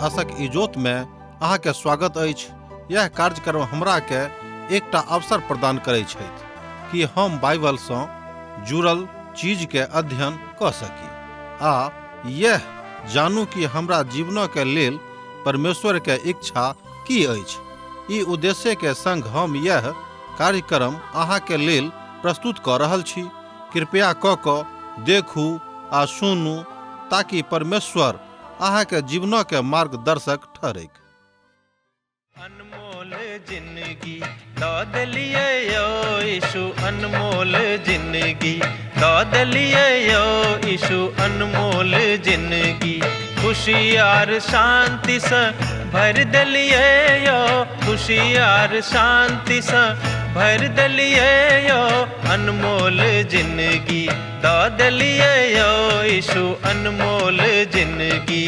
आशक इजोत में अहाँ के स्वागत अछि। यह कार्यक्रम हमरा के एकटा अवसर प्रदान करै छथि कि हम बाइबल सँ जुड़ल चीज के अध्ययन कऽ सकी आ यह जानू कि हमरा जीवनक के लेल परमेश्वर के इच्छा की अछि। ई उद्देश्य के संग हम यह कार्यक्रम अहाँ के लेल प्रस्तुत कऽ रहल छी। कृपया कऽ कऽ देखू आ सुनू ताकि परमेश्वर अहाँ के जीवनक के मार्गदर्शक ठहरैक। अनमोल जिंदगी दऽ देलियै यौ यीशु, अनमोल जिंदगी दऽ देलियै यौ यीशु, अनमोल जिंदगी खुशी आर शांतिसँ भरि देलियै यौ, खुशी आर शांतिसँ भरि देलियै यौ, अनमोल जिंदगी दऽ देलियै यौ यीशु, अनमोल जिंदगी।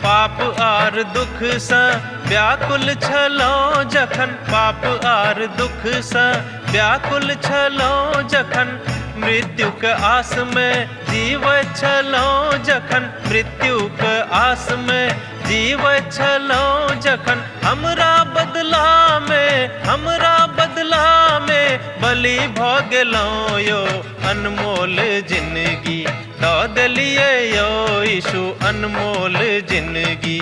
पाप आर दुख सँ व्याकुल छलहुँ जखन, पाप आर दुख सँ व्याकुल छलहुँ जखन, मृत्युक आस में जीवैत छलहुँ जखन, मृत्युक आस में जीवैत छलहुँ जखन, हमरा बदला में, हमरा बदला में बलि भऽ गेलहुँ यौ, अनमोल जिंदगी दऽ देलियै यौ यीशु, अनमोल जिंदगी।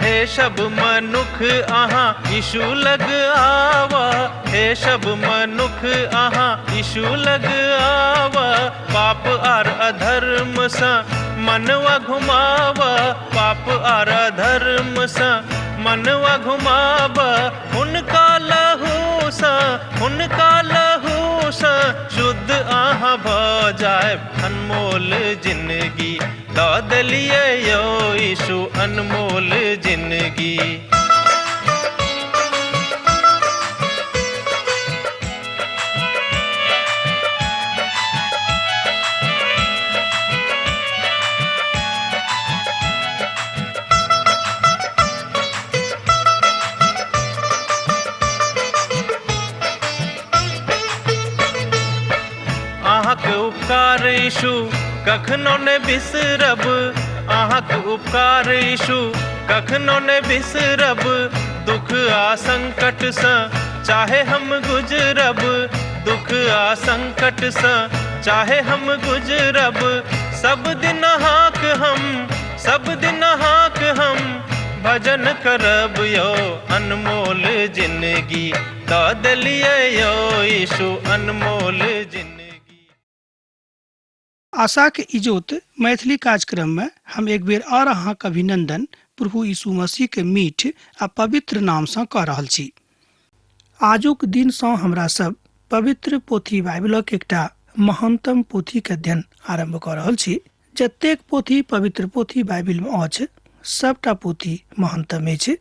हे सब मनुख अहाँ यीशु लग आवा, हे सब मनुख अहाँ यीशु लग आवा, पाप आर अधर्म सँ मनवा घुमावा, पाप आर अधर्म सँ मनवा घुमावा, हुनका लहू सँ, हुनका लहू सँ शुद्ध अहाँ भऽ जायब, अनमोल जिंदगी दऽ देलियै यौ यीशु, अनमोल जिंदगी। अहाँके उपकार यीशु कखनो ने बिसरब, अहाँके उपकार यीशु कखनो ने बिसरब, दुख आ संकट सँ चाहे हम गुजरब, दुख आ संकट सँ चाहे हम गुजरब, सब दिन अहाँक हम, सब दिन अहाँक हम भजन करब यौ, अनमोल जिंदगी दऽ देलियै यौ यीशु, अनमोल जिंदगी। आशाक इजोत मैथिली कार्यक्रम में हम एक बेर और अहाँक अभिनंदन प्रभु यीशु मसीह के मीठ आ पवित्र नाम सँ कऽ रहल छी। आजुक दिन सँ हमरा सब पवित्र पोथी बाइबलक एकटा महानतम पोथी के अध्ययन आरंभ कऽ रहल छी। जतेक पोथी पवित्र पोथी बाइबिल में अछि सबटा पोथी महानतम अछि,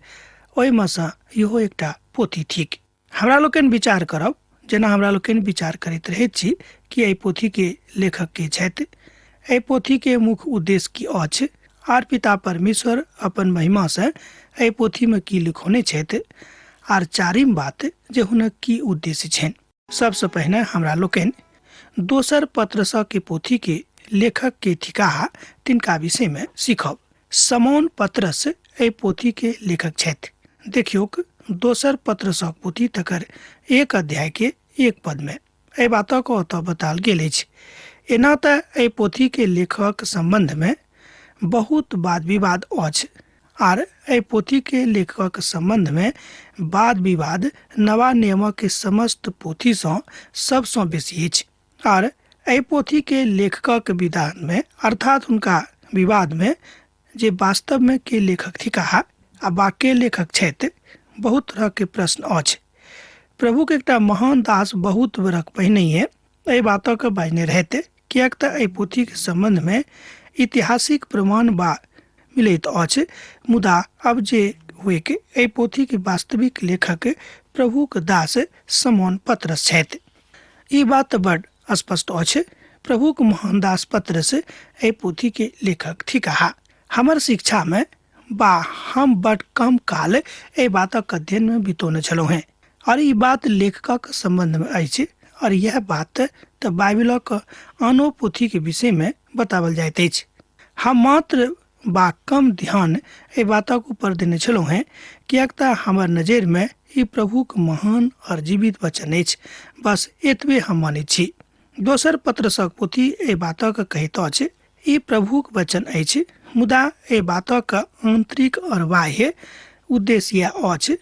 ओहिमे सँ इहो एकटा पोथी थिक। हमरा लोकनि विचार करब, जेना हमरा लोकनि विचार करैत रहैत छी कि एहि पोथी के लेखक के छथि, एहि पोथी के मुख्य उद्देश्य की अछि, आर पिता परमेश्वर अपन महिमा से एहि पोथी में की लिखौने छथि, आर चारिम बात जे हुनक की उद्देश्य छनि। सबसँ पहिने हमरा लोकनि दोसर पत्रस के पोथी के लेखक के थिकाह तिनका विषय में सीखब। समौन पत्रस एहि पोथी के लेखक छथि। देखियौक दोसर पत्रसक पोथी तकर 1 अध्याय के 1 पद में एहि बातक ओतऽ बताल गेल अछि। एना तऽ एहि पोथी के लेखक संबंध में बहुत वाद विवाद अछि, आर एहि पोथी के लेखकक संबंध में वाद विवाद नवा नियमक के समस्त पोथी सँ सबसँ बेसी अछि। आर एहि पोथी के लेखकक विधान में अर्थात हुनका विवाद में जे वास्तव में के लेखक थिकाह आ बा के लेखक छथि बहुत तरहके प्रश्न अछि। प्रभुके एकटा महान दास बहुत बरख पहिनहिए एहि बातक बाजने रहते, किएक तऽ एहि पोथीके सम्बन्धमे ऐतिहासिक प्रमाण बा मिलैत अछि। मुदा अब जे हुएके एहि पोथीके वास्तविक लेखक प्रभुक दास समोन पत्रस छथि। ई बात बड स्पष्ट अछि। प्रभुक महान दास पत्रस एहि पोथीके लेखक थिकाह। हमर शिक्षामे बा हम बड कम काल एहि बातक अध्ययनमे बितौने छलहुँ हेँ और ई बात लेखकक सम्बन्धमे अछि और यह बात तऽ बाइबिलक आनो पोथीके विषयमे बताओल जाइत अछि। हम मात्र बा कम ध्यान एहि बातक ऊपर देने छलहुँ हेँ, किएक तऽ हमर नजरिमे ई प्रभुक महान और जीवित वचन अछि। बस एतबे हम मानैत छी। दोसर पत्रसक पोथी एहि बातक कहैत अछि, ई प्रभुक वचन अछि, मुदा एहि बातक आंतरिक और बाह्य उद्देश्य यैह अछि।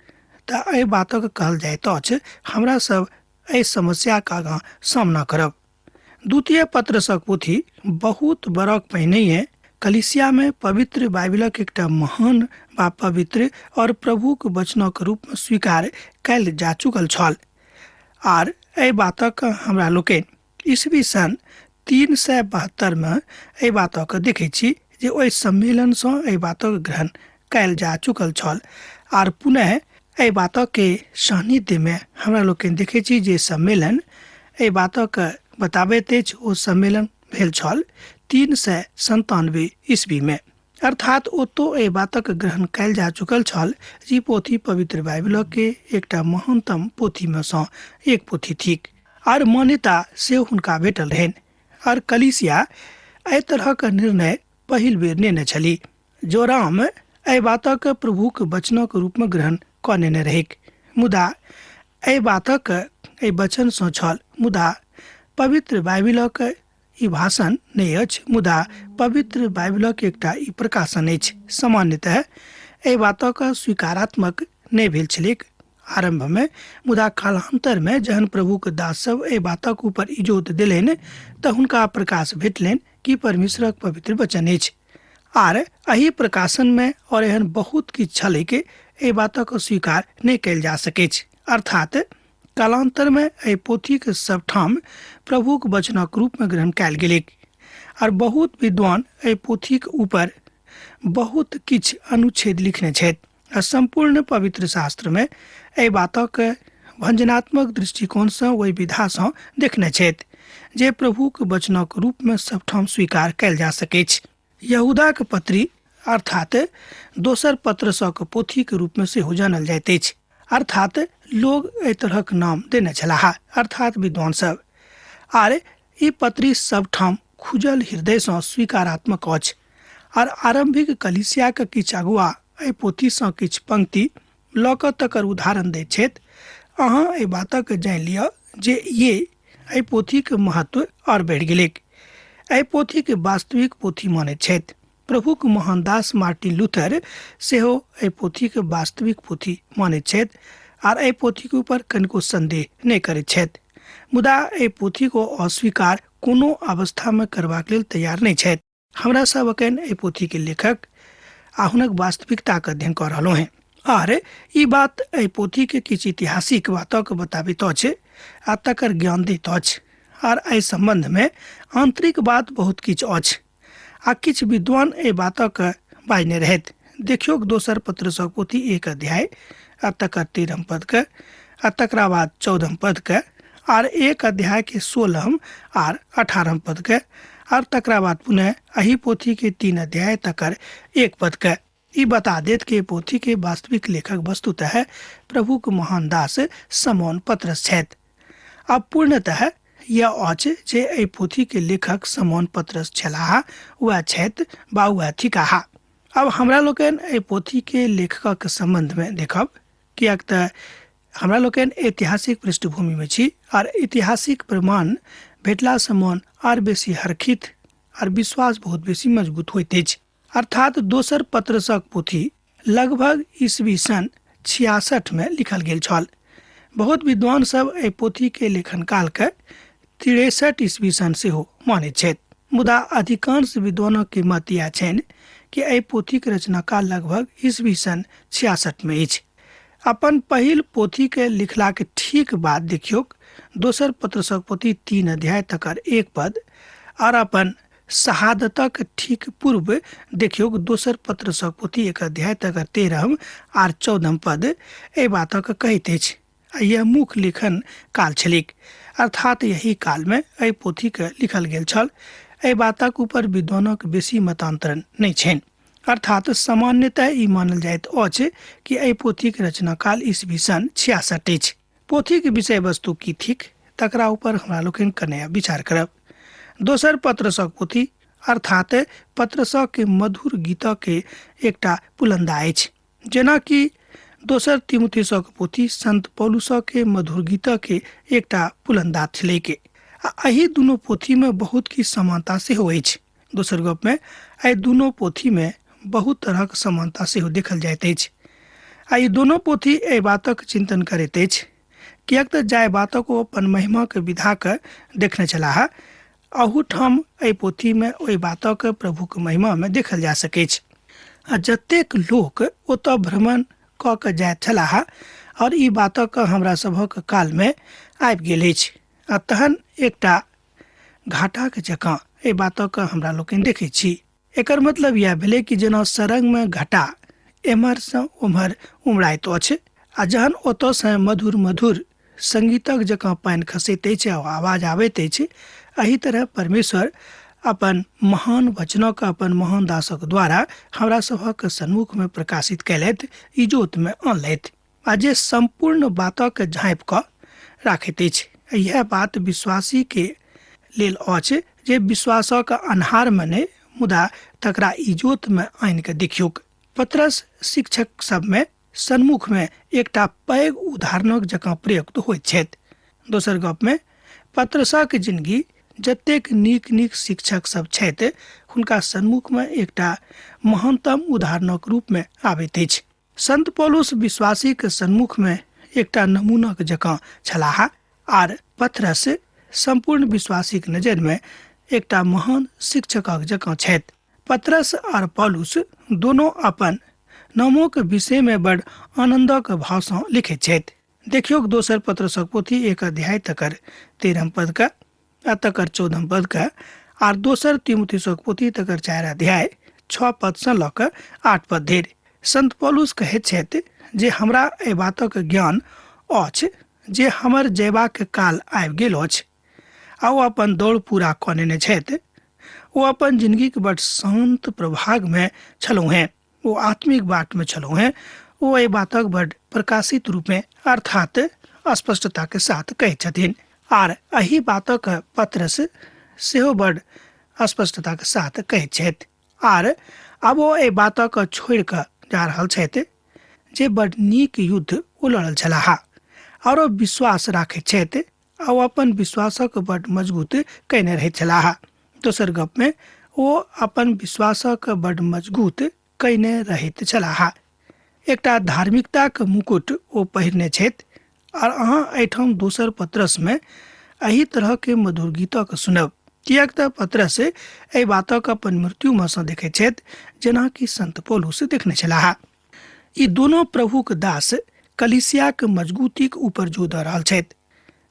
तऽ एहि बातक कहल जाइत अछि, हमरा सब एहि समस्याक आगाँ सामना करब। द्वितीय पत्रसक पोथी बहुत बरख पहिनहिए कलिसियामे पवित्र बाइबिलक एकटा महान बा पवित्र और प्रभुक वचनक रूपमे स्वीकार कयल जा चुकल छल। आर एहि बातक हमरा लोकनि ईस्वी सन 372 मे एहि बातक देखै छी जे ओहि सम्मेलनसँ एहि बातक ग्रहण कयल जा चुकल छल। आर पुनः एहि बातक सान्निध्यमे हमरा लोकनि देखै छी जे सम्मेलन एहि बातक बताबैत अछि, ओ सम्मेलन भेल छल 397 ईस्वी में। अर्थात ओतो एहि बातक ग्रहण कयल जा चुकल छल जे पोथी पवित्र बाइबिलक के एकटा महानतम पोथीमे सँ एक पोथी थिक आर मान्यता सेहो हुनका भेटल रहनि। आर कलीसिया एहि तरहक निर्णय पहिल बेर नेने छली। जोराम एहि बातक प्रभुक वचनक रूपमे ग्रहण कऽ नेने रहैक, मुदा एहि बातक एहि वचनसँ छल, मुदा पवित्र बाइबिलक ई भाषण नहि अछि, मुदा पवित्र बाइबिलक एकटा ई प्रकाशन अछि। सामान्यतः एहि बातक स्वीकारात्मक नहि भेल छलैक आरम्भमे, मुदा कालान्तरमे जहन प्रभुक दास सब एहि बातक ऊपर इजोत देलनि तऽ हुनका प्रकाश भेटलनि कि परमेश्वरक पवित्र वचन अछि। आर एहि प्रकाशनमे और एहन बहुत किछु छलैक एहि बातक स्वीकार नहि कयल जा सकैछ। अर्थात कालान्तरमे एहि पोथीक सबठाम प्रभुक वचनक रूपमे ग्रहण कयल गेलैक आर बहुत विद्वान एहि पोथीक ऊपर बहुत किछु अनुच्छेद लिखने छथि आ सम्पूर्ण पवित्र शास्त्रमे एहि बातक भंजनात्मक दृष्टिकोणसँ ओहि विधासँ देखने छथि जे प्रभुक वचनक रूपमे सबठाम स्वीकार कयल जा सकैछ। यहूदाक पत्री अर्थात दोसर पत्रसक पोथीक रूपमे सेहो जानल जाइत अछि। अर्थात लोग एहि तरहक नाम देने छलाह, अर्थात विद्वान सब। आर ई पत्री सबठाम खुजल हृदयसँ स्वीकारात्मक अछि आर आरम्भिक कलिसियाक किछु अगुआ एहि पोथीसँ किछु पंक्ति लऽ कऽ तकर उदाहरण दैत छथि। अहाँ एहि बातक जानि लिअ जे ये एहि पोथीक महत्व आओर बढ़ि गेलैक। एहि पोथीके वास्तविक पोथी मानैत छथि। प्रभुक महान दास मार्टिन लूथर सेहो एहि पोथीके वास्तविक पोथी मानैत छथि आर एहि पोथीके ऊपर कनिको संदेह नहि करैत छथि, मुदा एहि पोथीको अस्वीकार कोनो अवस्थामे करबाक लेल तैयार नहि छथि। हमरा सब अखन एहि पोथीके लेखक आ हुनक वास्तविकताके अध्ययन कऽ रहलहुँ हेँ आर ई बात एहि पोथीके किछु ऐतिहासिक बातक बताबैत अछि आ तकर ज्ञान दैत अछि। आर एहि सम्बन्धमे आन्तरिक बात बहुत किछु अछि आ किछु विद्वान एहि बातक बाजने रहथि। देखियौ दोसर पत्रसक पोथी 1 अध्याय आ तकर 13 पदके आ तकरा बाद 14 पदके आर 1 अध्याय के 16 आर 18 पदके आर तकरा बाद पुनः एहि पोथी के 3 अध्याय तकर 1 पदके। ई बता देत कि पोथी के वास्तविक लेखक वस्तुतः प्रभुक महान दास समोन पत्रस छथि। अब पूर्णतः यह अछि जे एहि पोथी के लेखक समोन पत्रस छलाह वएह छथि बा वएह थिकाह। अब हमरा लोकनि एहि पोथी के लेखकक सम्बन्धमे देखब, किएक तऽ हमरा लोकनि ऐतिहासिक पृष्ठभूमिमे छी आर ऐतिहासिक प्रमाण भेटलासँ मन आर बेसी हरखित आर विश्वास बहुत बेसी मजबूत होइत अछि। अर्थात दोसर पत्रसक पोथी लगभग ईस्वी सन 66 में लिखल गेल छल। बहुत विद्वान सब एहि पोथी के लेखन काल के 63 ईस्वी सन सेहो मानैत छथि, मुदा अधिकांश विद्वानक के मत इएह छनि कि एहि पोथीक रचना काल लगभग ईस्वी सन 66 में अछि। अपन पहिल पोथीके लिखलाके ठीक बाद देखियौक दोसर पत्रसक पोथी 3 अध्याय तकर 1 पद और अपन शहादतक ठीक पूर्व देखियौक दोसर पत्रसक पोथी 1 अध्याय तकर 13 आर 14 पद एहि बातक कहैत अछि। आ यह मुख्य लेखन काल छलैक, अर्थात यही कालमे एहि पोथीके लिखल गेल छल। एहि बातक ऊपर विद्वानक बेसी मतांतरण नहि छनि, अर्थात सामान्यतः ई मानल जाइत अछि कि एहि पोथीक रचना काल ईस्वी सन 66 अछि। पोथीक विषय वस्तु की थिक तकरा ऊपर हमरा लोकनि कने विचार करब। दोसर पत्रसक पोथी अर्थात पत्रसक के मधुर गीतक के एकटा पुलंदा अछि, जेनाकि दोसर तिमुथियुसक पोथी संत पौलुसक के मधुर गीतक के एकटा पुलंदा छलैक। आ एहि दुनू पोथी में बहुत किछु समानता सेहो अछि। दोसर गप में एहि दुनू पोथी में बहुत तरहक समानता सेहो देखल जाइत अछि। आ ई दुनू पोथी एहि बातक चिंतन करैत अछि, किएक तऽ जाहि बातक ओ अपन महिमाक विधाके देखने छलाह, अहूठाम एहि पोथीमे ओहि बातक प्रभुक महिमामे देखल जा सकैछ। आ जतेक लोक ओतऽ भ्रमण कऽ के जाइत छलाह और ई बातक हमरा सभक कालमे आबि गेल अछि। आ तहन एकटा घाटाक जकाँ एहि बातक हमरा लोकनि देखै छी। एकर मतलब इएह भेलै कि जेना सरंगमे घटा एम्हरसँ ओम्हर उमड़ाइत अछि आ जहन ओतऽसँ मधुर मधुर संगीतक जकाँ पानि खसैत अछि आ आवाज आबैत अछि, एहि तरह परमेश्वर अपन महान वचनक अपन महान दासक द्वारा हमरा सभक सन्मुखमे प्रकाशित कयलथि, इजोतमे अनलथि आ जे सम्पूर्ण बातक झाँपि कऽ राखैत अछि। इएह बात विश्वासी के लेल अछि जे विश्वासक अन्हारमे नहि, मुदा तकरा इजोतमे आनि कऽ देखियौक। पतरस शिक्षक सबमे सन्मुखमे एकटा पैघ उदाहरणक जकाँ प्रयुक्त होइत छथि। दोसर गपमे पतरसक जिंदगी जतेक नीक नीक शिक्षक सब छथि हुनका सन्मुखमे एकटा महानतम उदाहरणक रूपमे आबैत अछि। संत पौलुस विश्वासीक सन्मुखमे एकटा नमूनाक जकाँ छलाह आर पतरस सम्पूर्ण विश्वासीक नजरिमे एकटा महान शिक्षकक जकाँ छथि। पतरस आर पौलुस दोनों अपन नामोक विषयमे बड़ आनन्दक भावसँ लिखैत छथि। देखियौक दोसर पतरसक पोथी 1 अध्याय तकर 13 पद का आ तकर 14 पद का आर दोसर तिमुथियुसक पोथी तकर 4 अध्याय 6 पदसँ लऽ कऽ 8 पद धरि। संत पौलुस कहैत छथि जे हमरा एहि बातक ज्ञान अछि जे हमर जयबाक काल आबि गेल अछि आ ओ अपन दौड़ पूरा कऽ नेने छथि। ओ अपन जिंदगीक बड़ शान्त प्रभागमे छलहुँ हेँ, ओ आत्मिक बाटमे छलहुँ हेँ। ओ एहि बातक बड़ प्रकाशित रूपमे अर्थात स्पष्टता के साथ कहैत छथिन आर एहि बातक पतरस सेहो बड़ स्पष्टता के साथ कहैत छथि। आर आब ओ एहि बातक छोड़ि कऽ जा रहल छथि जे बड़ नीक युद्ध ओ लड़ल छलाह और ओ विश्वास राखैत छथि आ ओ अपन विश्वासक बड़ मजबूत कयने रहैत छलाह। दोसर गपमे ओ अपन विश्वासक बड़ मजबूत कयने रहैत छलाह। एकटा धार्मिकताक मुकुट ओ पहिरने छथि आर अहाँ एहिठाम दोसर पतरसमे एहि तरहके मधुर गीतक सुनब, किएक तऽ पतरस एहि बातक अपन मृत्युमे सँ देखैत छथि जेनाकि संत पौलुस देखने छलाह। ई दोनो प्रभुक दास कलीसियाक मजबूतीक ऊपर जोर दऽ रहल छथि।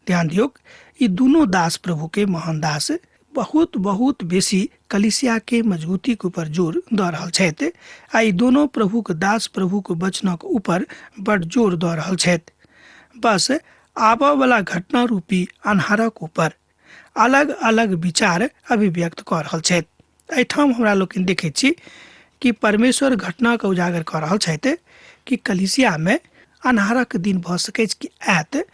ध्यान दियौक, ई दुनू दास प्रभु के महान दास बहुत बहुत बेसी कलीसिया के मजबूतीक ऊपर जोर दऽ रहल छथि आ ई दोनो प्रभुक दास प्रभुक वचनक ऊपर बड़ जोर दऽ रहल छथि। बस आबऽ वाला घटना रूपी अन्हारक ऊपर अलग अलग विचार अभिव्यक्त कऽ रहल छथि। एहिठाम हमरा लोकनि देखै छी कि परमेश्वर घटनाके उजागर कऽ रहल छथि कि कलीसियामे अन्हारक दिन भऽ सकैछ कि आयत।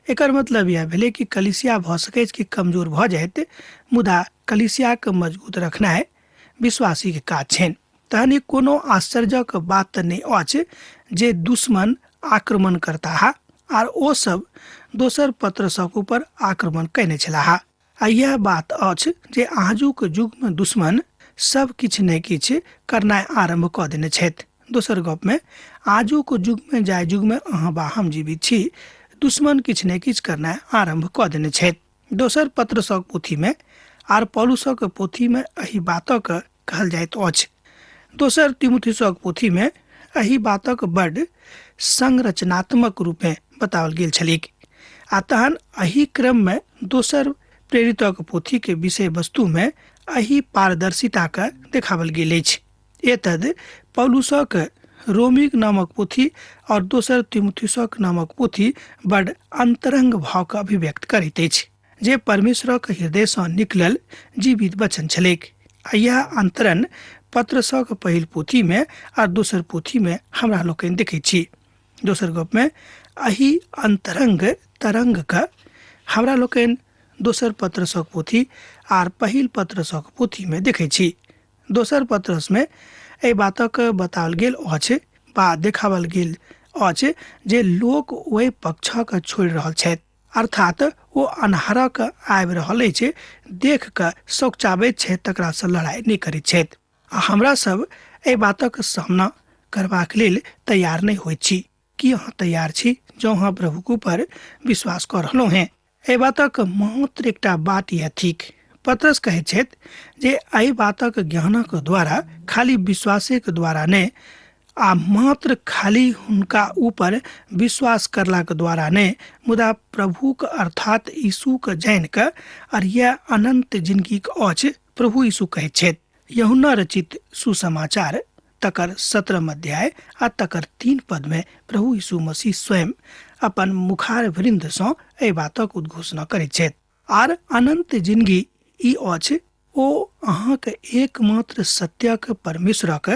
एकर मतलब इएह भेलै कि कलीसिया भऽ सकैछ कि कमजोर भऽ जायत, मुदा कलीसियाके मजबूत रखनाइ विश्वासीके काज छनि। तहन ई कोनो आश्चर्यक बात तऽ नहि अछि जे दुश्मन आक्रमण करताह आर ओ सब दोसर पतरसक ऊपर आक्रमण कयने छलाह। आ इएह बात अछि जे आजुक युगमे दुश्मन सब किछु ने किछु करनाइ आरम्भ कऽ देने छथि। दोसर गपमे आजुक युगमे जाहि युगमे अहाँ बा हम जीवित छी, दुश्मन किछु ने किछु करनाइ आरम्भ कऽ देने छथि। दोसर पतरसक पोथीमे आर पौलुसक पोथीमे एहि बातक कहल जाइत अछि। दोसर तिमुथियुसक पोथीमे एहि बातक बड संरचनात्मक रूपेँ बताओल गेल छलैक। आ तहन एहि क्रममे दोसर प्रेरितक पोथीके विषय वस्तुमे एहि पारदर्शिताके देखाओल गेल अछि। एतद पौलुसक रोमिक नामक पोथी और दोसर तिमुथियुसक नामक पोथी बड अंतरंग भावके अभिव्यक्त करैत अछि, जे परमेश्वरक हृदयसँ निकलल जीवित वचन छलैक। आ यह अंतरन पत्रसक पहिल पोथीमे आ दोसर पोथीमे हमरा लोकनि देखैत छी। दोसर गपमे एहि अंतरंग तरंगके हमरा लोकनि दोसर पत्रसक पोथी आर पहिल पत्रसक पोथीमे देखैत छी। दोसर पत्रसमे एहि बातक बताओल गेल अछि वा देखाओल गेल अछि जे लोक ओहि पक्षक छोड़ि रहल छथि, अर्थात ओ अन्हारक आबि रहल अछि देख कऽ शौकचाबैत छथि, तकरासँ लड़ाइ नहि करैत छथि। आ हमरा सब एहि बातक सामना करबाक लेल तैयार नहि होइत छी। की अहाँ तैयार छी? जँ अहाँ प्रभुक ऊपर विश्वास कऽ रहलहुँ हेँ, एहि बातक मात्र एकटा बात यह थिक। पत्रस कहैत छथि जे एहि बातक ज्ञानक द्वारा, खाली विश्वासेक द्वारा नहि, आ मात्र खाली हुनका ऊपर विश्वास करलाक द्वारा नहि, मुदा प्रभुक अर्थात यीशुक जानि कऽ और यह अनंत जिंदगीक अछि, प्रभु यीशु कहैत छथि। यूहन्ना रचित सुसमाचार तकर 17 अध्याय आ तकर 3 पद में प्रभु यीशु मसीह स्वयं अपन मुखार वृंद सँ एहि बातक उद्घोषणा करैत छथि। आर अनंत जिंदगी ई अछि, ओ अहाँके एकमात्र सत्यक परमेश्वरक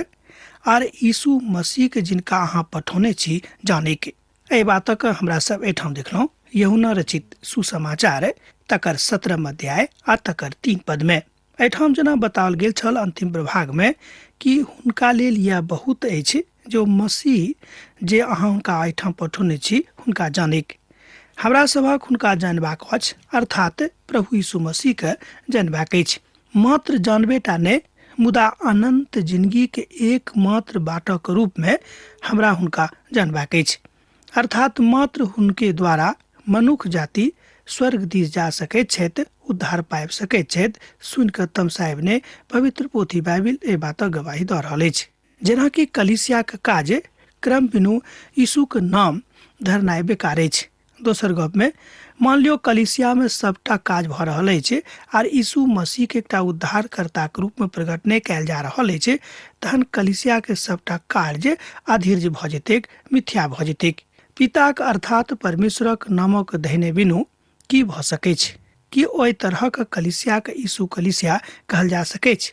आर यीशु मसीह जिनका अहाँ पठौने छी जानैके। एहि बातक हमरा सब एहिठाम देखलहुँ यूहन्ना रचित सुसमाचार तकर 17 अध्याय आ तकर 3 पद में। एहिठाम जेना बताओल गेल छल अंतिम प्रभाग में कि हुनका लेल यह बहुत अछि जो मसीह जे अहाँ हुनका एहिठाम पठौने छी हुनका जानैक। हमरा सभक हुनका जानबाक अछि, अर्थात प्रभु यीशु मसीह के जानबाक अछि। मात्र जानबे टा नहि, मुदा अनंत जिंदगी के एकमात्र बाटक रूप में हमरा हुनका जानबाक अछि। अर्थात मात्र हुनके द्वारा मनुख जाति स्वर्ग दिस जा सकैत छथि, उद्धार पाबि सकैत छथि। सुनि कऽ तमसायब ने, पवित्र पोथी बाइबिल एहि बातक गवाही दऽ रहल अछि। जेनाकि कलीसियाक काज क्रम बिनु यीशुक नाम धरनाइ बेकार अछि। दोसर गपमे मान लियौ कलीसियामे सबटा काज भऽ रहल अछि आर यीशु मसीहके एकटा उद्धारकर्ताक रूपमे प्रकट नहि कयल जा रहल अछि, तहन कलीसियाके सबटा कार्य अधीर्ज भऽ जेतैक, मिथ्या भऽ जेतैक। पिताक अर्थात परमेश्वरक नामक धयने बिनु की भऽ सकैछ? की ओहि तरहक कलीसियाके यीशु कलीसिया कहल जा सकैछ?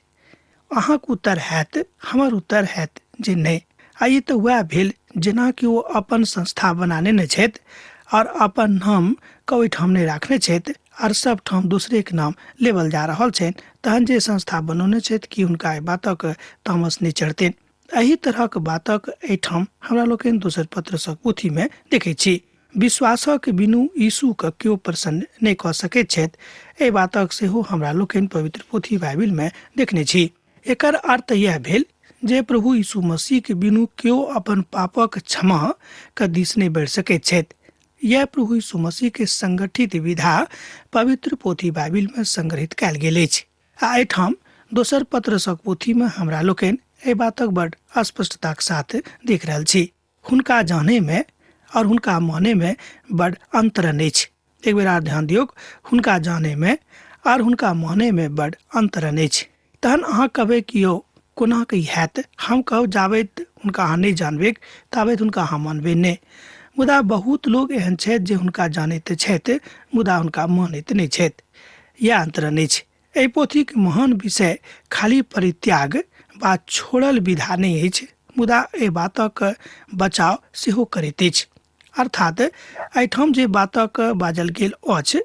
अहाँक उत्तर हैत, हमर उत्तर हैत जे नहि। आ ई तऽ वएह भेल जेनाकि ओ अपन संस्था बना नेने छथि और अपन नाम के ओहिठाम नहि राखने छथि और सब ठाम दोसरेके नाम लेबल जा रहल छनि, तहन जे संस्था बनौने छथि कि हुनका एहि बातक तामस नहि चढ़तनि? एहि तरहक बातक एहिठाम हमरा लोकनि दोसर पत्रसक पोथीमे देखै छी। विश्वासक बिनु यीशुके केओ प्रसन्न नहि कऽ सकैत छथि, एहि बातक सेहो हमरा लोकनि पवित्र पोथी बाइबिलमे देखने छी। एकर अर्थ यह भेल जे प्रभु यीशु मसीहके बिनु केओ अपन पापक क्षमा के दिस नहि बढ़ि सकैत छथि। यह प्रभु यीशु मसीह के संगठित विधा पवित्र पोथी बाइबिलमे संग्रहित कयल गेल अछि। आ एहिठाम दोसर पत्रसक पोथीमे हमरा लोकनि एहि बातक बड स्पष्टताक साथ देख रहल छी। हुनका जानैमे और हुनका मानैमे बड अंतरन अछि। एक बेर आर ध्यान दियौक, हुनका जानैमे और हुनका मानैमे बड अंतरन अछि। तहन अहाँ कहबै कि यौ कोना के हैत? हम कहब जाबैत हुनका अहाँ नहि जानबैक ताबैत हुनका अहाँ मानबै नहि। मुदा बहुत लोग एहन छथि जे हुनका जानैत छथि मुदा हुनका मानैत नहि छथि। यैह अंतरन अछि। एहि पोथीक महान विषय खाली परित्याग वा छोड़ल विधा नहि अछि, मुदा एहि बातक बचाव सेहो करैत अछि। अर्थात एहिठाम जे बातक बाजल गेल अछि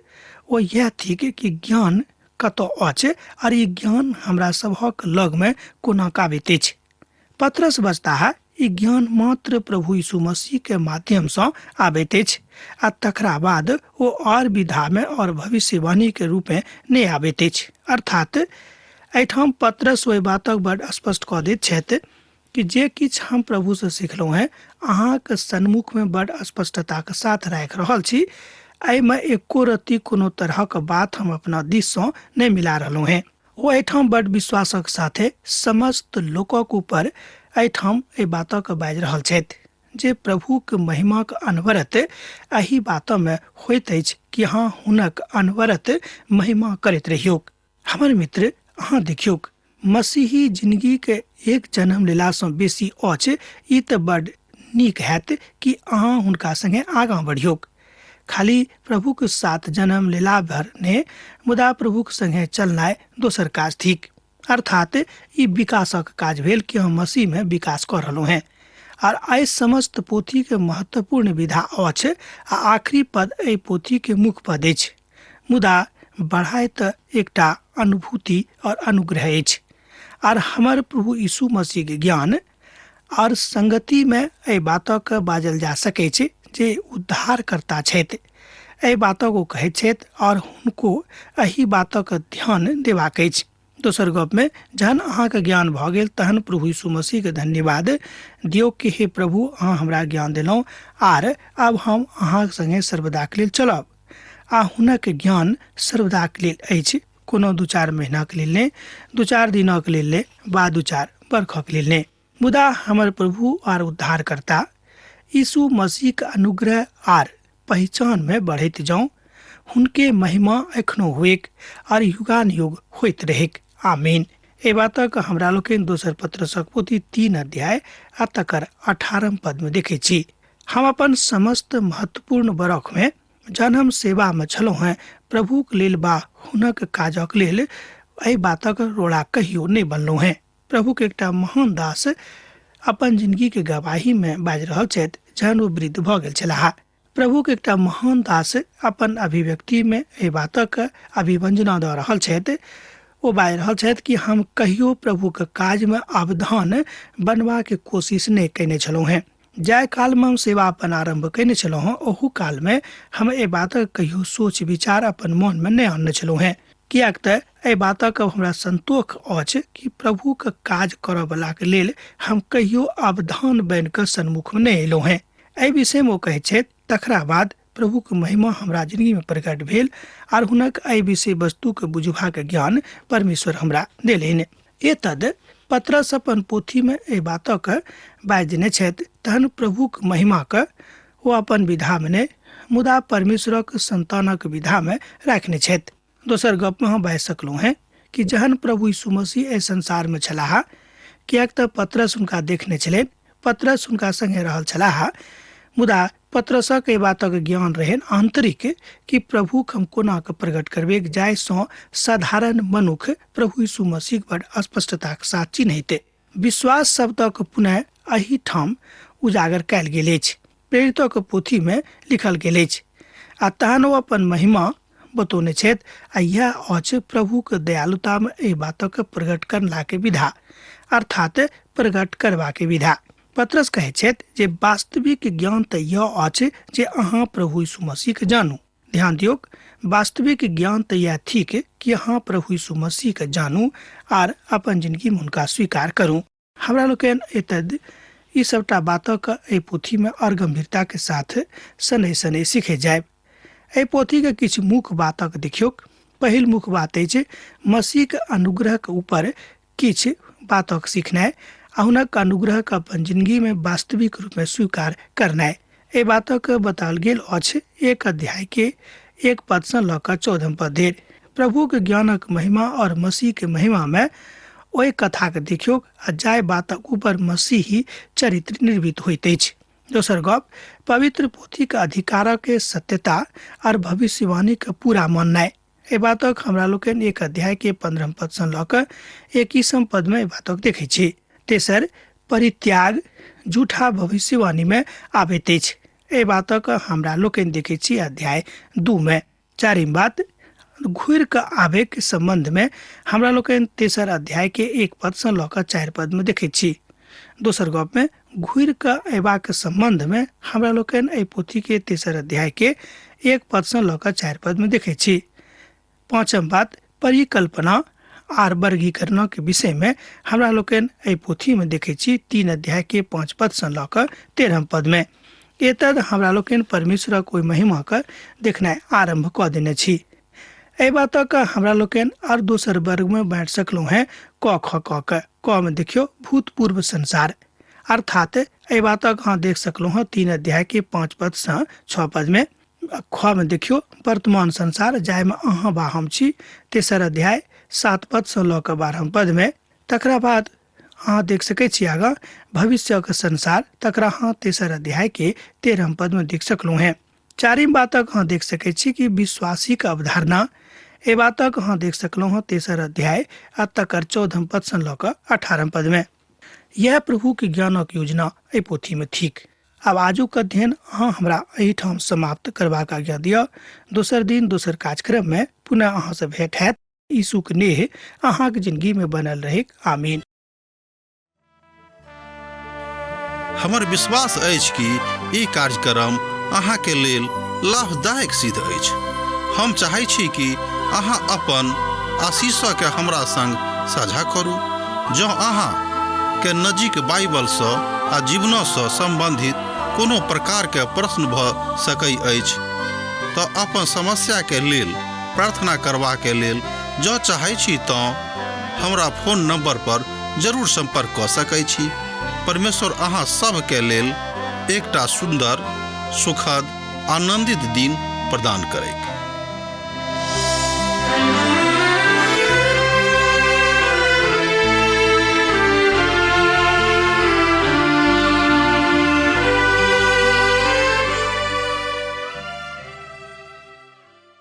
ओ यैह थिक कि ज्ञान कतऽ अछि और ई ज्ञान हमरा सभक लगमे कोना आबैत अछि। पतरस बजताह, ई ज्ञान मात्र प्रभु यीशु मसीह के माध्यम सँ आबैत अछि आ तकरा बाद ओ और विधा में और भविष्यवाणी के रूप में नहि आबैत अछि। अर्थात एहिठाम पतरस ओहि बातक बड स्पष्ट कऽ दैत छथि कि जे किछु हम प्रभु सँ सिखलहुँ हेँ अहाँक सन्मुख में बड स्पष्टताक साथ राखि रहल छी। एहिमे एको रत्ती कोनो तरहक बात हम अपना दिस सँ नहि मिला रहलहुँ हेँ। ओ एहिठाम बड विश्वासक साथे समस्त लोकक ऊपर एहिठाम एहि बातक बाजि रहल छथि जे प्रभुक महिमाक अनवरत एहि बातमे होइत अछि कि अहाँ हुनक अनवरत महिमा करैत रहियौक। हमर मित्र, अहाँ देखियौक, मसीही जिंदगीके एक जन्म लेलासँ बेसी अछि। ई तऽ बड नीक हैत कि अहाँ हुनका संगे आगाँ बढ़ियौक। खाली प्रभुक साथ जन्म लेला भर ने, मुदा प्रभुक संगे चलनाइ दोसर काज थिक। अर्थात ई विकासक काज भेल कि हम मसीहमे विकास कऽ रहलहुँ हेँ। आर एहि समस्त पोथीके महत्वपूर्ण विधा अछि आ आखिरी पद एहि पोथीके मुख्य पद अछि। मुदा बढ़ाइ तऽ एकटा अनुभूति और अनुग्रह अछि। आर हमर प्रभु यीशु मसीहके ज्ञान और संगतिमे एहि बातक बाजल जा सकै छै जे उद्धारकर्ता छथि। एहि बातक ओ कहैत छथि और हुनको एहि बातक ध्यान देबाक अछि। दोसर गपमे जहन अहाँके ज्ञान भऽ गेल तहन प्रभु यीशु मसीहके धन्यवाद दियौ कि हे प्रभु, अहाँ हमरा ज्ञान देलहुँ आर आब हम अहाँके संगे सर्वदाके लेल चलब। आ हुनक ज्ञान सर्वदाके लेल अछि, कोनो 2-4 महीनाके लेल नहि, 2-4 दिनक लेल नहि, वा 2-4 बरखक लेल नहि। मुदा हमर प्रभु आर उद्धारकर्ता यीशु मसीहके अनुग्रह आर पहिचानमे बढ़ैत जाउँ। हुनके महिमा एखनो हुएक आर युगानुयुग होइत रहेक। आमीन। एहि बातक हमरा लोकनि दोसर पत्रसक पोथी 3 अध्याय आ तकर 18 पदमे देखै छी। हम अपन समस्त महत्वपूर्ण बरखमे जहन हम सेवामे छलहुँ हेँ, प्रभुक लेल वा हुनक काजक लेल एहि बातक रोड़ा कहियो नहि बनलहुँ हेँ। प्रभुक एकटा महान दास अपन जिंदगीके गवाहीमे बाजि रहल छथि जहन ओ वृद्ध भऽ गेल छलाह। प्रभुक एकटा महान दास अपन अभिव्यक्तिमे एहि बातक अभिव्यंजना दऽ रहल छथि। ओ बाजि रहल छथि कि हम कहियो प्रभुक काजमे अवधान बनबाके कोशिश नहि कयने छलहुँ हेँ। जाहि कालमे हम सेवा अपन आरम्भ कयने छलहुँ हेँ, ओहू कालमे हम एहि बातक कहियो सोच विचार अपन मनमे नहि आनने छलहुँ हेँ, किएक तऽ एहि बातक हमरा संतोख अछि कि प्रभुक काज करऽवलाके लेल हम कहियो अवधान बनि कऽ सन्मुखमे नहि अयलहुँ हेँ। एहि विषयमे ओ कहैत छथि, तकरा बाद प्रभुक महिमा हमरा जिंदगीमे प्रकट भेल आर हुनक एहि विषय वस्तुके बुझबाक ज्ञान परमेश्वर हमरा देलनि। एतद पत्रस अपन पोथीमे एहि बातक बाजि देने छथि, तहन प्रभुक महिमाके ओ अपन विधामे नहि, मुदा परमेश्वरक संतानक विधामे राखने छथि। दोसर गपमे हम बाजि सकलहुँ हेँ कि जहन प्रभु यीशु मसीह एहि संसारमे छलाह, किएक तऽ पत्रस हुनका देखने छलनि, पत्रस हुनका संगे रहल छलाह, मुदा पत्रसक एहि बातक ज्ञान रहनि आंतरिक कि प्रभुक हम कोना कऽ प्रकट करबै जाहिसँ साधारण मनुख प्रभु यीशु मसीह बड़ स्पष्टताक साथ चिन्हैते। विश्वास शब्दक पुनः एहिठाम उजागर कयल गेल अछि, प्रेरितक पोथीमे लिखल गेल अछि। आ तहन ओ अपन महिमा बतौने छथि आ इएह अछि प्रभुक दयालुतामे एहि बातक प्रकट करलाके विधा, अर्थात प्रकट करबाके विधा। पत्रस कहै छथि जे वास्तविक ज्ञान तऽ यह अछि जे अहाँ प्रभु यीशु मसीहके जानू। ध्यान दियौक, वास्तविक ज्ञान तऽ इएह थिक कि अहाँ प्रभु यीशु मसीहके जानू आर अपन जिंदगीमे हुनका स्वीकार करू। हमरा लोकनि एतद ई सबटा बातक एहि पोथीमे आओर गंभीरताके साथ शनैः शनैः सीखै जायब। एहि पोथीके किछु मुख्य बातक देखियौक। पहिल मुख्य बात अछि मसीहके अनुग्रहके ऊपर किछु बातक सीखनाइ आ हुनक अनुग्रहके अपन जिंदगीमे वास्तविक रूपमे स्वीकार करनाइ। एहि बातक बताओल गेल अछि 1 अध्याय के 1 पदसँ लऽ कऽ 14 पद धरि। प्रभुक ज्ञानक महिमा और मसीहके महिमामे ओहि कथाके देखियौक आ जाहि बातक ऊपर मसीही चरित्र निर्मित होइत अछि। दोसर गप, पवित्र पोथीके अधिकारक सत्यता और भविष्यवाणीके पूरा माननाइ। एहि बातक हमरा लोकनि 1 अध्याय के 15 पदसँ लऽ कऽ 21 पदमे एहि बातक देखै छी। तेसर, परित्याग झूठा भविष्यवाणीमे आबैत अछि। एहि बातक हमरा लोकनि देखै छी अध्याय 2 मे। चारिम बात, घुरि कऽ आबैके सम्बन्धमे हमरा लोकनि 3 अध्याय के 1 पदसँ लऽ कऽ 4 पदमे देखै छी। दोसर गपमे घुरि कऽ अयबाक सम्बन्धमे हमरा लोकनि एहि पोथीके 3 अध्याय के 1 पदसँ लऽ कऽ 4 पदमे देखै छी। पाँचम बात, परिकल्पना आर वर्गीकरणक विषयमे हमरा लोकनि एहि पोथीमे देखै छी 3 अध्याय के 5 पदसँ लऽ कऽ 13 पदमे। एतद हमरा लोकनि परमेश्वरक ओहि महिमाके देखनाइ आरम्भ कऽ देने छी। एहि बातक हमरा लोकनि आर दोसर वर्गमे बाँटि सकलहुँ हेँ क ख क के। क मे देखियौ भूतपूर्व संसार, अर्थात एहि बातक अहाँ देख सकलहुँ हँ 3 अध्याय के 5 पद सँ 6 पद में। ख में देखियौ वर्तमान संसार जाहिमे अहाँ बा हम छी, 3 अध्याय 7 पद सँ लऽ कऽ 12 पद में। तकरा बाद अहाँ देख सकै छी आगाँ भविष्यक संसार, तकरा अहाँ 3 अध्याय के 13 पद में देख सकलहुँ हेँ। चारिम बातक अहाँ देख सकै छी कि विश्वासीक अवधारणा, एहि बातक अहाँ देख सकलहुँ हँ 3 अध्याय आ तकर 14 पद सँ लऽ कऽ 18 पद में। यह प्रभु के ज्ञानक योजना एहि पोथी में थिक। आब आजुक अध्ययन अहाँ हमरा एहिठाम समाप्त करबाक आज्ञा दिअ। दोसर दिन दोसर कार्यक्रम में पुनः अहाँ से भेंट हैत। यीशुक नेह अहाँक जिंदगी में बनल रहेक। आमीन। हमर विश्वास अछि कि ई कार्यक्रम अहाँके लेल लाभदायक सिद्ध अछि। हम चाहै छी कि अहाँ अपन आशीषके हमरा संग साझा करू। जँ अहाँ के नजीक बाइबलसँ आ जीवनसँ सम्बन्धित कोनो प्रकारके प्रश्न भऽ सकै अछि तऽ अपन समस्याके लेल प्रार्थना करबाके लेल जँ चाहै छी तँ हमरा फोन नंबर पर जरूर संपर्क कऽ सकै छी। परमेश्वर अहाँ सभके लेल एकटा सुन्दर, सुखद, आनंदित दिन प्रदान करैक।